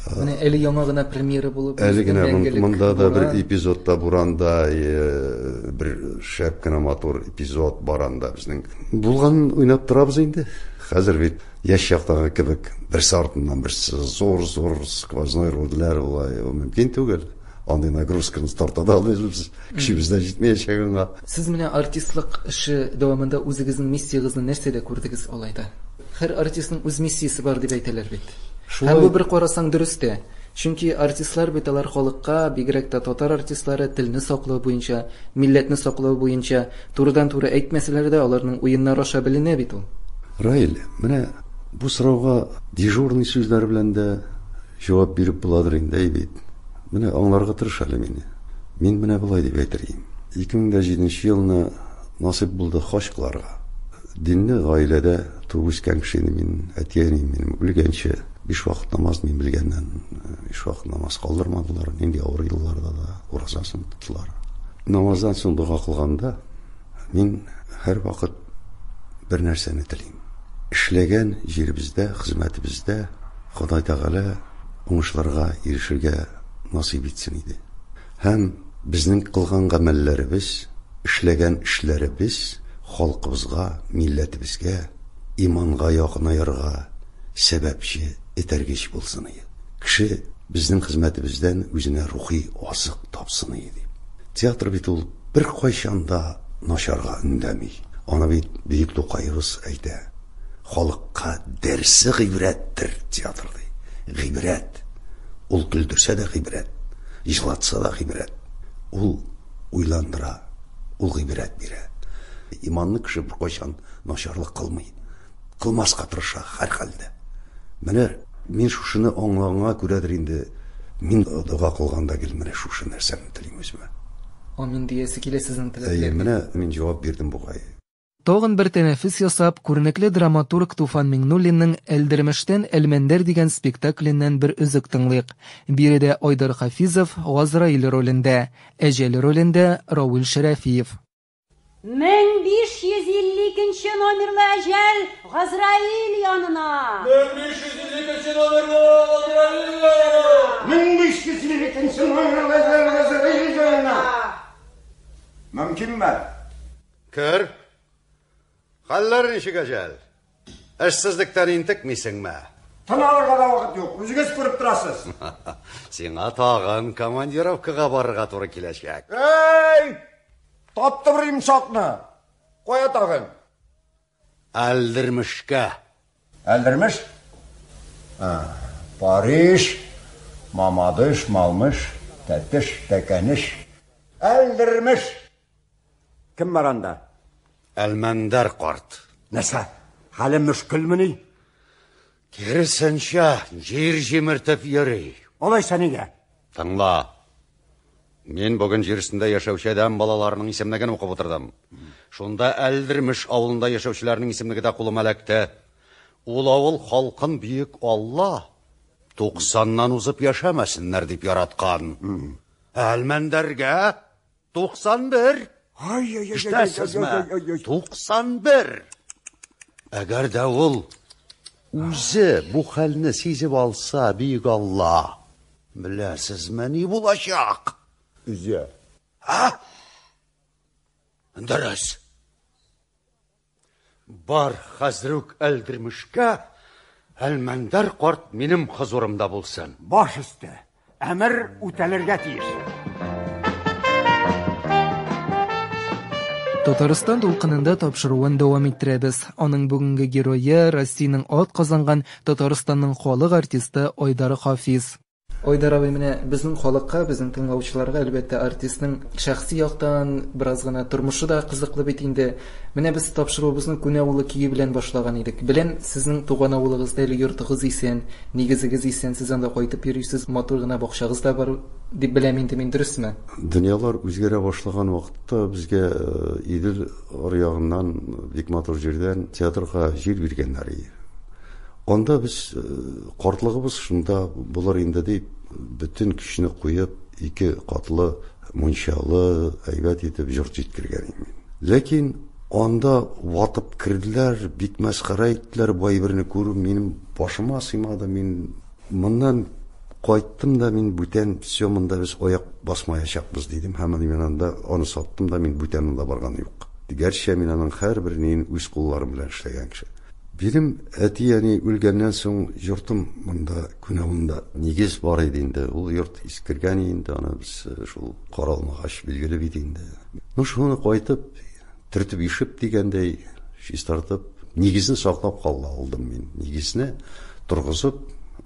Менә әле яңа гына премьера булып Әле генә монда да бер эпизодта Буранда бер шәп кенә матур эпизод бар анда безнең. Булганын уйнап торабыз инде. Хәзер бит яшь чактагы кебек берсе артыннан берсе зур-зур сквозной рольләр болай мөмкин түгел. Андый нагрузканы тарта да алмыйбыз. Көчебез дә җитмәячәк аңа. Сез менә артистлык эше дәвамында үзегезнең миссиягезне нәрсәдә күрдегез алай да? Һәр артистның үз миссиясе бар дип әйтәләр бит. Шулай. Һәм бу бер карасаң дөрес тә. Чөнки артистлар бит алар халыкка, бигрәк тә татар артистлары телне саклау буенча, милләтне саклау буенча турыдан-туры әйтмәсәләр дә, аларның уеннары аша беленә бит ул. Раил, менә бу сорауга дежурный сүзләр белән дә җавап биреп буладыр инде, әй бит. Менә аңларга тырыш әле мине. Мин менә болай дип әйтер идем. 2007 елны насыйп булды хаҗ кыларга. Динле гаиләдә туып үскән кеше инде мин, әти-әнием минем үлгәнче биш вакыт намаз мин белгәннән биш вакыт намаз калдырмадылар, нинди авыр елларда да уразасын тоттылар. Намаздан соң дога кылганда мин һәрвакыт бер нәрсәне телим. Эшләгән җиребездә, хезмәтебездә Ходай Тәгалә уңышларга ирешергә насыйп итсен иде. Һәм безнең кылган гамәлләребез, эшләгән эшләребез халкыбызга, милләтебезгә, иманга якынаерга сәбәпче, этәргеч булсын иде. Кеше безнең хезмәтебездән үзенә рухи азык тапсын иде дип. Театр бит ул беркайчан да начарга өндәми. Аны бит бөек Тукаебыз әйтә. Халыкка дәрсе гыйбрәттер театр ди. Гыйбрәт. Ул көлдерсә дә гыйбрәт, җылатса да гыйбрәт. Ул уйландыра, ул гыйбрәт бирә. Иманлы кеше беркайчан начарлык кылмый. Кылмаска тырыша һәрхәлдә. Менә мин шушыны аңлаганга күрәдер инде, мин дога кылганда гел менә шушы нәрсәне телим үземә. Амин диясе килә сезнең теләкләргә. Әйе, менә мин җавап бирдем бугай. Тагын бер тәнәфес ясап, күренекле драматург Туфан Миңнуллинның Әлдермештән Әлмәндәр дигән спектакленнән бер өзек тыңлыйк. Биредә Айдар Хафизов Газраил ролендә, Әҗәл ролендә Равил Шәрәфиев. 1552 нче номерлы Әҗәл Газраил янына! 1552 номерлы Газраил янына! 1552 номерлы Әҗәл Газраил янына! Мөмкинме? Кер. Хәлләр ничек, Әҗәл? Эшсезлектән интекмисеңме? Тын алырга да вакыт юк, үзегез күреп торасыз. Сиңа тагын командировкага барырга туры киләчәк. Әй! Тапты бер йомшакны. Кая тагын? Әлдермешкә. Әлдермеш? Париж, Мамадыш, Малмыш, Тәтеш, Тәкәнеш. Әлдермеш! Кем бар анда? Әлмәндәр карт. Нәрсә? Хәле мөшкелмени? Киресенчә, җир җимертеп йөри. Алайса нигә? Тыңла. Мин бүген җир өстендә яшәүче адәм балаларының исемлеген укып утырдым. Шунда Әлдермеш авылында яшәүчеләрнең исемлеге дә кулыма эләкте. Ул авыл халкын бөек Алла туксаннан узып яшәмәсеннәр дип яраткан. Ә Әлмәндәргә 91. Ишетәсезме? 91. Әгәр дә ул үзе бу хәлне сизеп алса, бөек Алла, беләсезме, ни булачак? Үзе. А? Дөрес. Бар хәзер үк Әлдермешкә, Әлмәндәр карт минем хозурымда булсын. Баш өсте. Әмер үтәлергә тиеш. Татарстан дулкынында тапшыруын дәвам иттерәбез. Аның бүгенге герое Россиянең ат казанган Татарстанның халык артисты Айдар Хафиз. Айдар абый, менә безнең халыкка, безнең тыңлаучыларга, әлбәттә, артистның шәхси яктан бераз гына тормышы да кызыклы бит инде. Менә без тапшыруыбызны Күнә авылы көе белән башлаган идек. Беләм, сезнең туган авылыгызда әле йортыгыз исән, нигезегез исән, сез анда кайтып йөрисез, матур гына бакчагыз да бар дип беләм инде мин, дөресме? Дөньялар үзгәрә башлаган вакытта безгә Идел аръягыннан, бик матур җирдән театрга җир биргәннәр иде. Анда без картлыгыбыз шунда булыр инде дип, бөтен көчне куеп, ике катлы мунчалы, әйбәт итеп йорт җиткергән идем мин. Ләкин анда ватып керделәр, бик мәсхәрә иттеләр, бу әйберне күрү минем башыма сыймады. Мин моннан кайттым да, мин бүтән, все, монда без аяк басмаячакбыз дидем һәм мин анда аны саттым да, мин бүтән монда барган юк. Гәрчә мин аның һәрбер ниен үз кулларым белән эшләгән кеше. Минем әти-әни үлгәннән соң йортым монда, Күнәвында нигез бар иде инде. Ул йорт искергән инде, аны без шул каралмагач билгеле бит инде. Ну, шуны кайтып, төртеп ишеп дигәндәй, чистартып, нигезен саклап кала алдым мин. Нигезне торгызып,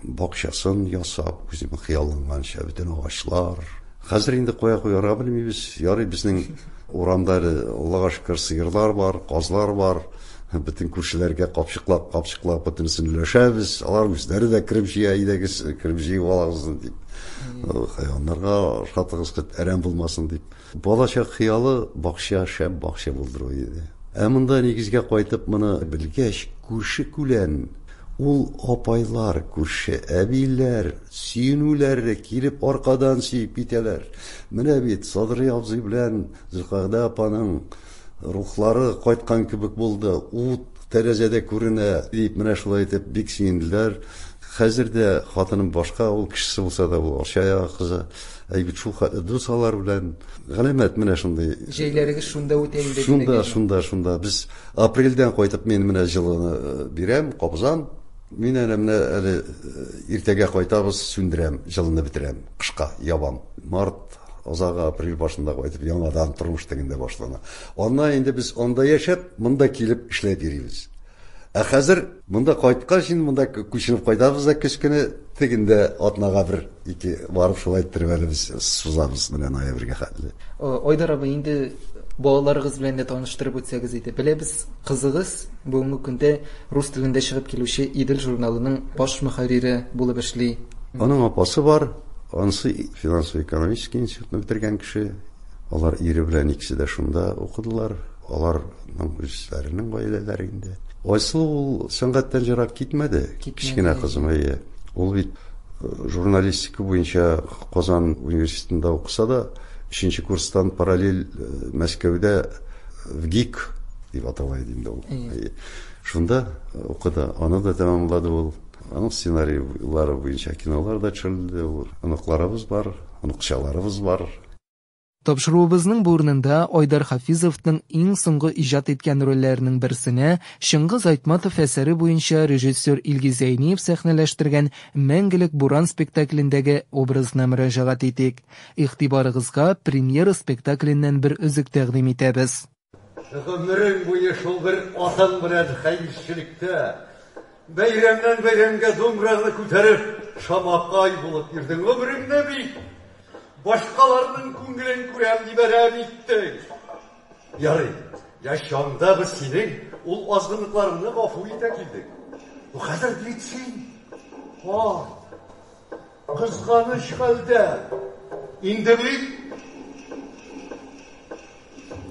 бакчасын ясап, үзем хыялланганча, бөтен агачлар. Хәзер инде кая куярга белмибез. Ярый, безнең урамда әле, Аллага шөкер, сыерлар бар, казлар бар. Бөтен күршеләргә капчыклап, капчыклап бөтенесен өләшәбез. Алар үзләре дә кереп җыя, әйдәгез, кереп җыеп алыгыз дип. Хайваннарга ашатыгыз, хет әрәм булмасын дип. Балачак хыялы бакча, шәп бакча булдыру иде. Ә монда нигезгә кайтып моны белгәч, күрше күлән, ул апайлар, күрше әбиләр, сөенүләре килеп аркадан сөеп китәләр. Менә бит Садрый абзый белән Зөлкагъдә апаның рухлары кайткан кебек булды, ут тәрәзәдә күренә, дип менә шулай итеп бик сөенделәр. Хәзер дә хатыным башка, ул кешесе булса да, ул Арча ягы кызы. Әй бит шул хәтле дус алар белән. Галәмәт менә шундый. Җәйләрегез шунда үтә инде. Шунда, шунда, шунда. Без апрельдән кайтып мин менә җылыны бирәм, кабызам. Мин әле менә әле иртәгә кайтабыз, сүндерәм, җылыны бетерәм, кышка ябам. Март азагы, апрель башында кайтып яңадан тормыш тегендә башлана. Аннан инде без анда яшәп, монда килеп эшләп йөрибез. Ә хәзер монда кайткач инде монда күченеп кайтабыз да көз көне тегендә атнага бер ике барып шулай иттереп әле без сузабыз менә ноябрьгә хәтле. Айдар абый, инде балаларыгыз белән дә таныштырып үтсәгез иде. Беләбез, кызыгыз бүгенге көндә рус телендә чыгып килүче Идел журналының баш мөхәррире булып эшли. Аның апасы бар, анысы финансово-экономический институтны бетергән кеше. Алар ире белән икесе дә шунда укыдылар. Аларның үзләренең гаиләләре инде. Айсылу ул сәнгатьтән ерак китмәде. Кечкенә кызым, әйе. Ул бит журналистика буенча Казан университетында укыса да, өченче курстан параллель Мәскәүдә ВГИК дип атала иде инде ул. Шунда укыды, аны да тәмамлады ул. Аның сценарийлары буенча кинолар да төшерелде. Оныкларыбыз бар, оныкчаларыбыз бар. Тапшыруыбызның бу урынында Айдар Хафизовның иң соңгы иҗат иткән рольләренең берсенә Чыңгыз Айтматов әсәре буенча режиссер Илгиз Зәйниев сәхнәләштергән Мәңгелек буран спектаклендәге образына мөрәҗәгать итик. Игътибарыгызга премьера спектакленнән бер өзек тәкъдим итәбез. Гомерең буе шул бер атың белән хәерчелектә, бәйрәмнән бәйрәмгә думбраңны күтәреп, шамакай булып йөрдең. Гомереңне бит башкаларның күңелен күрәм дип әрәм иттең. Ярый, яшь чагыңда без синең ул азгынлыкларыңны гафу итә килдек. Бу хәзер бит син карт, кызганыч хәлдә. Инде бит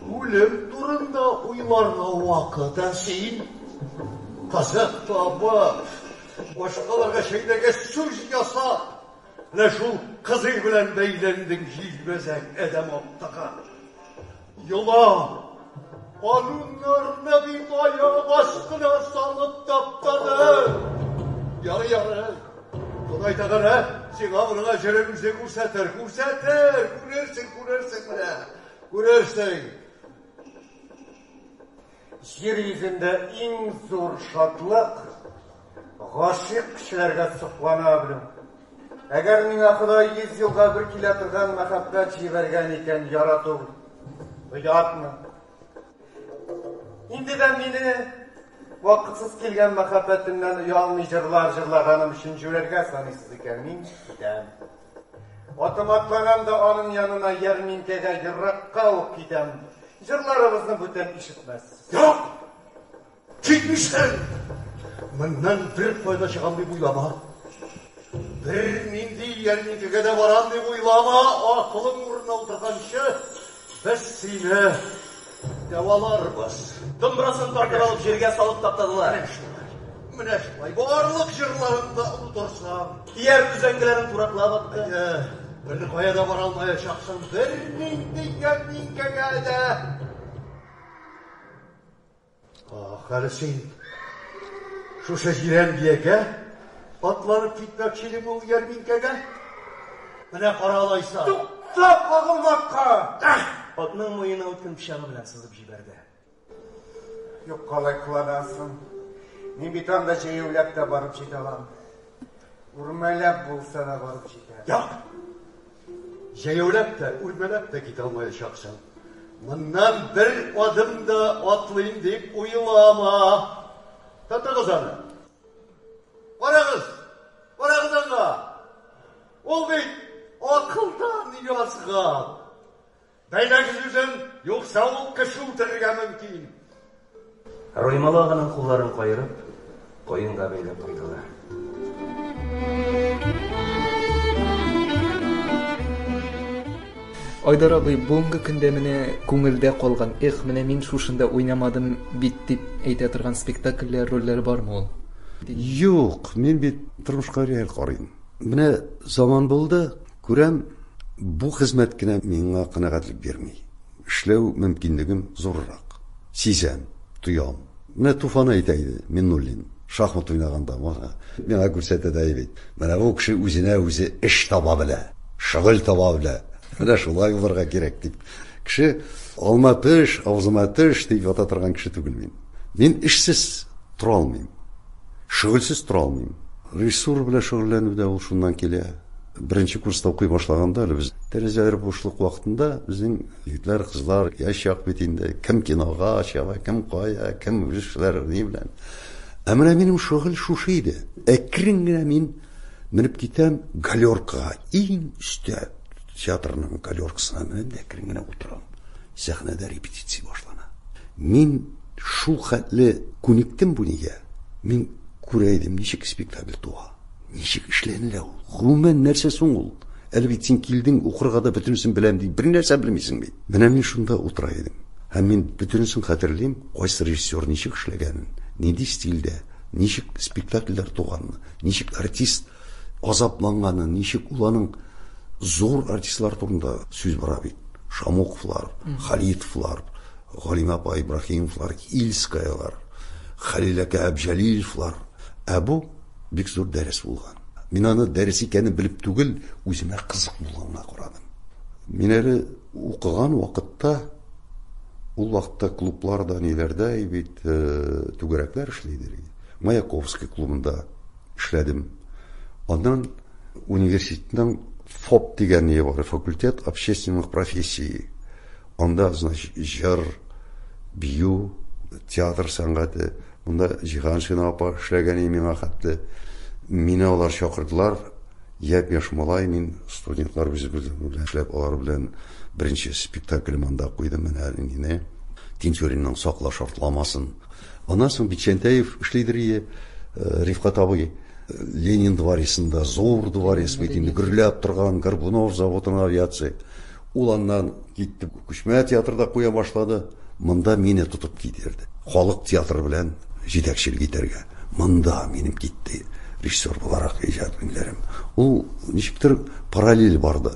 үлем турында уйларга вакыт, ә син кызык табып, башкаларга чәйнәргә сүз ясап, менә шул кызый белән бәйләндең, җилбәзәк адәм актыгы. Йола, кануннарны бит аяк астына салып таптадың. Ярый, ярый. Ходай Тәгалә сиңа моның әҗерен үзе күрсәтер, күрсәтер, күрерсең, күрерсең менә. Күрерсең. Җир йөзендә иң зур шатлык гашыйк кешеләргә соклана белү. Әгәр миңа Ходай 100 елга бер килә торган мәхәббәт җибәргән икән, ярату оятмы? Инде дә мине вакытсыз килгән мәхәббәтемнән оялмый җырлар җырлаганым өчен җүләргә саныйсыз икән, мин китәм. Атым атланам да аның янына ярминкәгә еракка ук китәм. Җырларыбызны бүтән ишетмәссез. Юк! Китмисең! Моннан бер кайда чыгам дип уйлама. Бер нинди ярминкәгә дә барам дип уйлама. Акылың урынына утырганчы без сине дәваларбыз. Домбрасын тартып алып җиргә салып таптадылар. Менә шулай. Менә шулай. Барлык җырларыңны да онытырсың. Ияр өзәңгеләрен тураклап атты. Әйдә, бер кая да бара алмаячаксың. Бер нинди ярминкәгә дә. Ах, әле син шушы җирән биягә атланып китмәкче идең ул ярминкәгә? Менә кара алайса. Тукта, кагылмакка! Атның муенына үткен пычагы белән сызып җибәрде. Юкка алай кыланасың. Мин бит анда җәяүләп тә барып җитә алам. Үрмәләп булса да барып җитәм. Юк! Җәяүләп тә, үрмәләп тә китә алмаячаксың. Моннан бер адым да атлыйм дип уйлама. Тотыгыз аны. Карагыз, карагыз аңа. Ул бит акылдан язган. Бәйләгез үзен, юкса ул кеше үтерергә мөмкин. Роймалы аганың кулларын каерып, каенга бәйләп куйдылар. Айдар абый, бүгенге көндә менә күңелдә калган, эх, менә мин шушында уйнамадым бит дип әйтә торган спектакльләр, рольләр бармы ул? Юк, мин бит тормышка реаль карыйм. Менә заман булды, күрәм, бу хезмәт кенә миңа канәгатьлек бирми. Эшләү мөмкинлегем зуррак. Сизәм, тоям. Менә Туфан әйтә иде, Миннуллин, шахмат уйнаганда мага, миңа күрсәтә дә бит. Менә бу кеше үзенә үзе эш таба белә, шөгыль таба белә. Менә шулай булырга кирәк дип. Кеше алма пеш, авызыма төш дип ята торган кеше түгел мин. Мин эшсез тора алмыйм. Шөгыльсез тора алмыйм. Режиссура белән шөгыльләнү дә ул шуннан килә. Беренче курста укый башлаганда әле без тәрәзәләр бушлык вакытында безнең егетләр, кызлар, яшь чак бит инде, кем кинога чаба, кем кая, кем үз эшләре ни белән. Ә менә минем шөгыль шушы иде. Әкрен генә мин менеп китәм галеркага, иң өстә театрның галеркасына менәм дә әкрен генә утырам. Сәхнәдә репетиция башлана. Мин шул хәтле күнектем бу нигә. Мин күрә идем, ничек спектакль туа. Ничек эшләнелә ул? Гомумән, нәрсә соң ул? Әле бит син килдең, укырга да бөтенесен беләм дип, бер нәрсә белмисең бит. Менә мин шунда утыра идем. Һәм мин бөтенесен хәтерлим, кайсы режиссер ничек эшләгәнен, нинди стильдә, ничек спектакльләр туганны, ничек артист азапланганын, ничек ул аның зур артистлар турында сүз бара бит. Шамуковлар, Халитовлар, Галимә апа Ибраһимовлар, Ильскаялар, Хәлил әкә Әбҗәлиловлар. Ә бу бик зур дәрес булган. Мин аны дәрес икәнен белеп түгел, үземә кызык булганга карадым. Мин әле укыган вакытта, ул вакытта клубларда, ниләрдә бит түгәрәкләр эшли иде. Маяковский клубында эшләдем. Аннан университетның ФОП дигән ни бар, факультет общественных профессий. Анда, значит, җыр, бию, театр сәнгате. Монда Җиһаншина апа эшләгән иде миңа хәтле. Мине алар чакырдылар. Япь-яшь малай мин, студентлар үзе белән эшләп, алар белән беренче спектаклем анда куйдым менә мине. Тинчуринның Сакла шартламасын. Аннан соң Бикчәнтәев эшлидер ие, Рифкат абый Ленин дворецында, зур дворец бит инде, гөрләп торган Горбунов заводының авиация. Ул аннан китте, күчмә театрда куя башлады. Монда мине тотып китерде. Халык театры белән җитәкчелек итәргә. Монда минем китте режиссер буларак иҗат көннәрем. Ул ничектер параллель барды.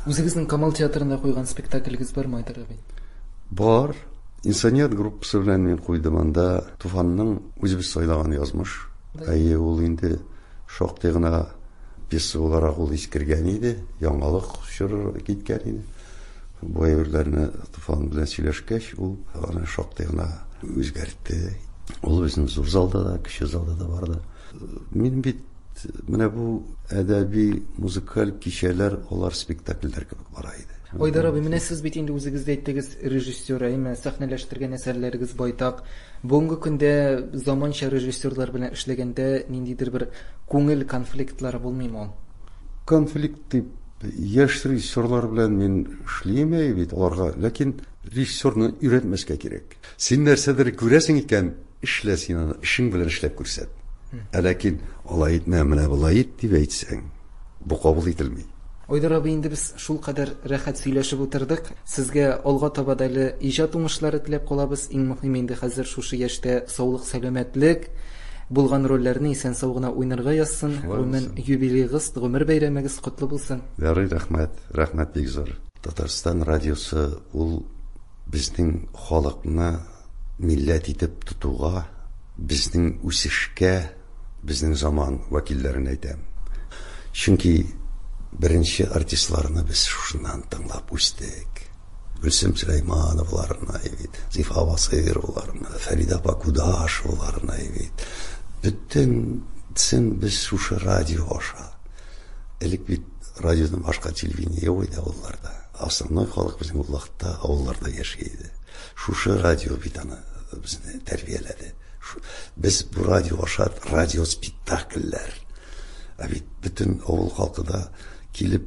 Үзегезнең Камал театрында куйган спектаклегез бармы, Айдар абый? Бар. Инсаният группасы белән мин куйдым анда Туфанның үзебез сайлаган язмыш. Әйе, ул инде шактый гына пьеса буларак ул искергән иде, яңалык чоры киткән иде. Бу әйберләрне Туфан белән сөйләшкәч, ул аны шактый гына Үзгәртте. Ул безнең зур залда да, кече залда да барды. Мин бит менә бу әдәби музыкаль кичәләр, алар спектакльләр кебек бара иде. Айдар абый, менә сез бит инде үзегез дә әйттегез, режиссер, әйме, сәхнәләштергән әсәрләрегез байтак. Бүгенге көндә заманча режиссерлар белән эшләгәндә ниндидер бер күңел конфликтлары булмыймы ул? Конфликт дип яшь режиссерлар белән мин эшлим бит аларга, ләкин режиссерны өйрәтмәскә кирәк. Син нәрсәдер күрәсең икән, эшлә син аны, эшең белән эшләп күрсәт. Ә ләкин алай итмә, менә болай ит дип әйтсәң, бу кабул ителми. Айдар абый, инде без шулкадәр рәхәт сөйләшеп утырдык. Сезгә алга таба да әле иҗат уңышлары теләп калабыз. Иң мөһиме инде хәзер шушы яшьтә саулык, сәламәтлек, булган рольләрне исән-сау гына уйнарга язсын. Гомумән, юбилеегыз, гомер бәйрәмегез котлы булсын. Ярый, рәхмәт, рәхмәт бик зур. Татарстан радиосы ул безнең халыкны милләт итеп тотуга, безнең үсешкә, безнең заман вәкилләрен әйтәм. Чөнки беренче артистларны без шушыннан тыңлап үстек. Гөлсем Сөләймановларны бит, Зифа Басыйровларны, Фәридә апа Кудашеваларны бит. Бөтенсен без шушы радио аша. Элек бит радиодан башка телевидение юк иде авылларда. Основной халык безнең ул вакытта авылларда яши иде. Шушы радио бит аны безне тәрбияләде. Без бу радио аша радиоспектакльләр. Ә бит бөтен авыл халкы да килеп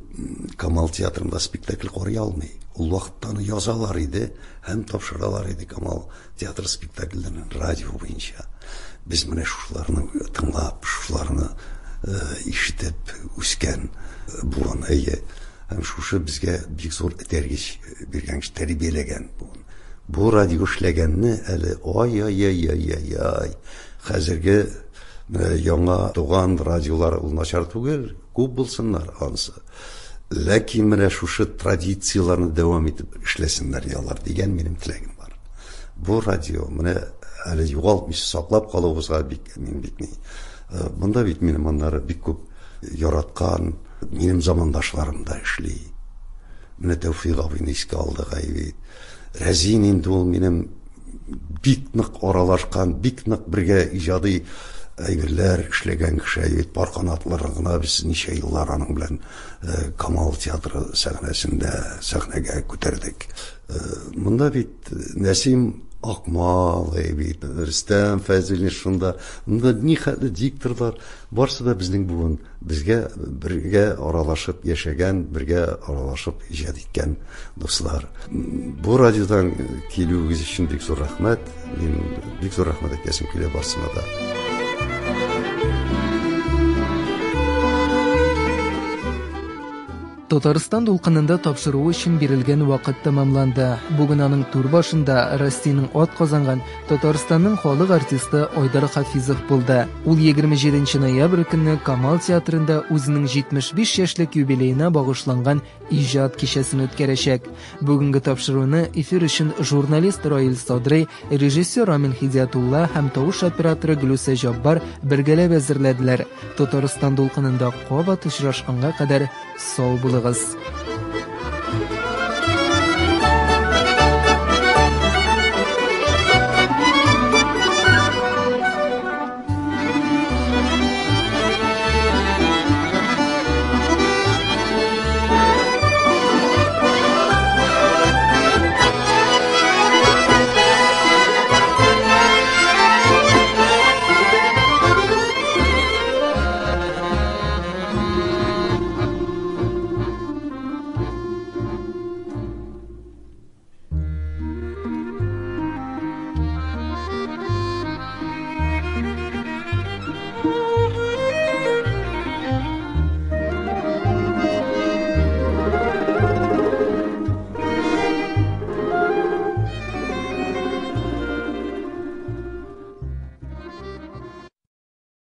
Камал театрында спектакль карый алмый. Ул вакытта аны язалар иде һәм тапшыралар иде Камал театр спектакльләрен радио буенча. Без менә шушыларны тыңлап, шушыларны ишетеп үскән буын, әйе. Һәм шушы безгә бик зур этәргеч биргән, тәрбияләгән буын. Бу радио эшләгәнне әле ай-ай-ай-ай-ай-ай. Хәзерге яңа туган радиолар ул начар түгел, күп булсыннар ансы. Ләкин менә шушы традицияләрне дәвам итеп эшләсеннәр алар дигән минем теләгем бар. Бу радио менә әле югалтмыйча саклап калуыбызга бик мин бик ни. Монда бит минем аннары бик күп яраткан минем замандашларым да эшли. Менә Тәүфик абыйны искә алдык әй бит. Рәзин инде ул минем бик нык аралашкан, бик нык бергә иҗади әйберләр эшләгән кеше бит. Пар канатлары гына без ничә еллар аның белән Камал театры сәхнәсендә сәхнәгә күтәрдек. Монда бит Нәсим Акмал бит, Рөстәм Фәйзуллин шунда. Монда нихәтле дикторлар, барсы да безнең буын, безгә бергә аралашып яшәгән, бергә аралашып иҗат иткән дуслар. Бу радиодан килүегез өчен бик зур рәхмәт. Мин бик зур рәхмәт әйтәсем килә барсына да. Татарстан дулкынында тапшыруы өчен бирелгән вакыт тәмамланды. Бүген аның түр башында Россиянең ат казанган Татарстанның халык артисты Айдар Хафизов булды. Ул 27 ноябрь көнне Камал театрында үзенең 75 яшьлек юбилеена багышланган иҗат кичәсен үткәрәчәк. Бүгенге тапшыруны эфир өчен журналист Раил Садрый, режиссер Рамил Хидиятулла һәм тавыш операторы Гөлүсә Җаббар бергәләп әзерләделәр. Татарстан дулкынында кабат очрашканга кадәр сау булыгыз.